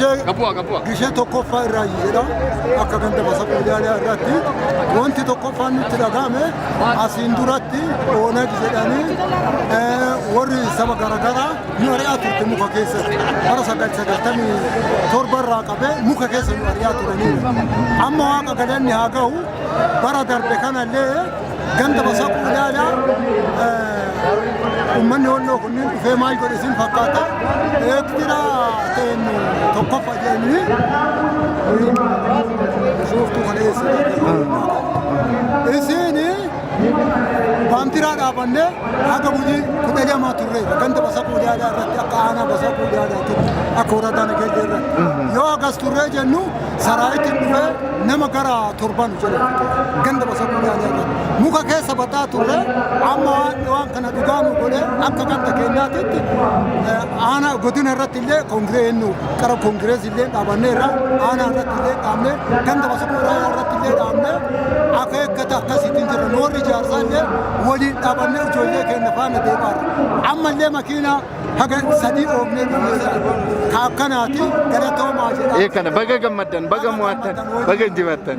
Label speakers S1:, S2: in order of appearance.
S1: Gishee gishee tokkoffaa irraa jedha akka ganda Basaquu Jaalaa irratti wanti tokkoffaan nutti dhaga'ame asiin duratti Oonag jedhanii warri saba garaagaraa nu ari'aa turte muka keessatti bara 997 irraa qabee muka keessa nu ari'aa turaniidha. Amma waaqa galanni haa ga'u bara darbe kanallee ganda Basaquu Jaalaa uummanni holloo kunniin dhufee maal godhe isin fakkaata eektira ta'een tokkoffa jedhanii bishooftuu kana eessa isin baandiraa dhaabannee haga bulii 12 turreera ganda Basaquu Jaalaa irratti akka aanaa Basaquu Jaalaatti akka woradaa Nageellee irratti yoo agas turree jennu saraayitiin dhufee nama gara torbanu jedhu ganda Basaquu Jaalaa irratti muka keessa baxaa turre. Amma waan kana dhugaa nu godhe akka ganda keenyaatitti aanaa godina irratti illee koongiree qara koongirees illee dhaabanneerra, aanaa irratti illee dhaabne, ganda Basaquu Jaalaa irratti illee dhaabne. Akka eeggata akkasiitiin jirra. Nu warri ijaarsaa illee waliin dhaabannee ijoollee keenya faana deemaarra. Ammallee makiinaa haga sadii oofnee dhufne ka akkanaati. Galatoomaa jedha.
S2: Ee, kana baga gammaddan, baga mo'attan, baga injifattan.